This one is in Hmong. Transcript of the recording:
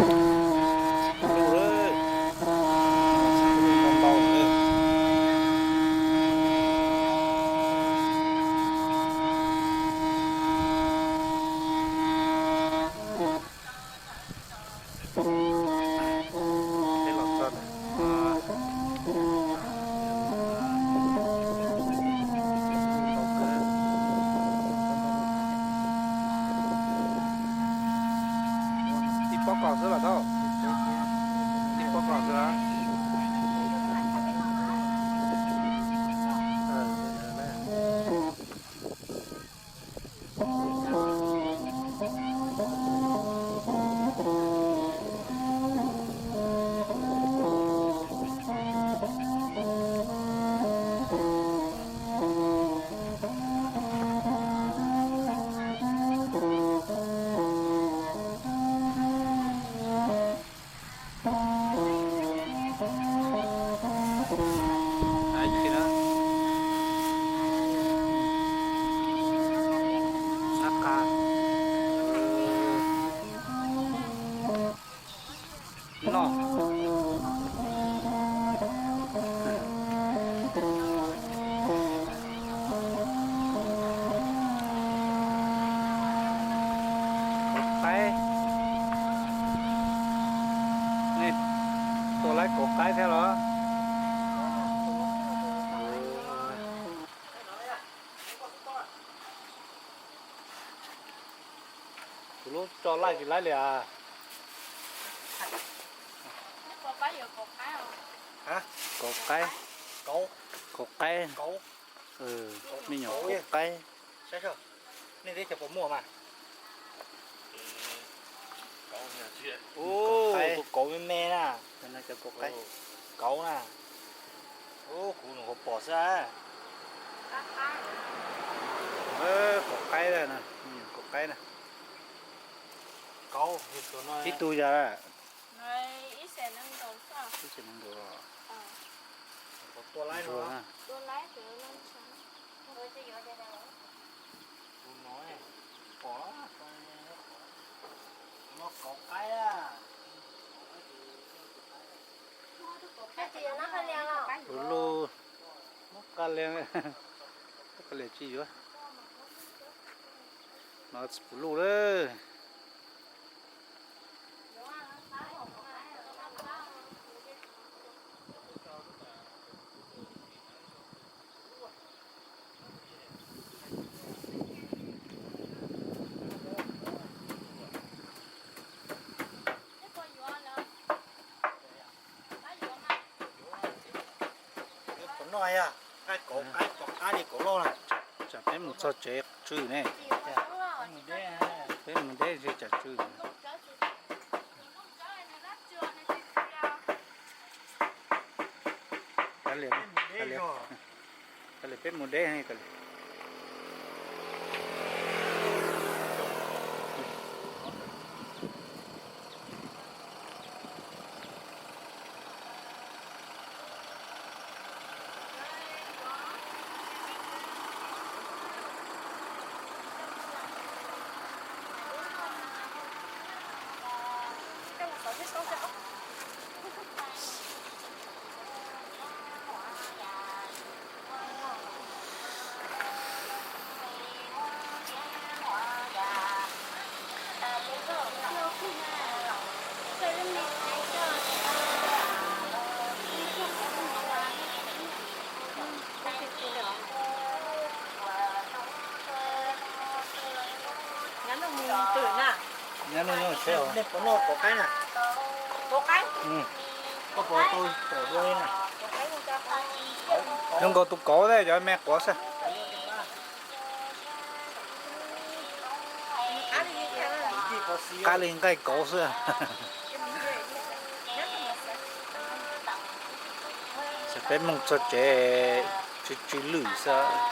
Tsis pom lub lawm, tsis pom lub ntau ntau lawm. Peb los txog ntawm, tib pob kos xwb los tau, tib pob kos xwb. Noj. Kauv qaib. Nej tua laib kauv qaib thiab los? Kuv lub tso laij tsis laib li as. Kauv qaib. Kauv qaib. Me nyuam kauv qaib. Nej teb chaws puas muaj mas? Tus kauv me me na. Cov kauv qaib. Kauv na. Kuv nyuam qhuav pom xwb. Kauv qaib na, me nyuam kauv qaib na. Tib tug yog ib xees nees nkaum. Tua laib no. Tus no pom, no kauv qaib. Tus lub, muab qab lias, qab lias tsis yuav. No tsis pum luj lawm. Pom noj yog nqaij kauv qaib pom qab li kauv loj na. Tsam peb mus txog tsev tsw ne. Peb mus deb tsam tsw. Kav liam, kav liam, peb mus deb kav liam. Nyob no nyob tsev os. Nej puas noj kauv qaib na? Kauv qaib. Koj puas tau tawm dua li na? Zoo nkaus tus kauv thiab cov me quav xwb. Qab li nqaij kauv xwb. Ces peb mus txog tsev tsw tsw lwj xwb.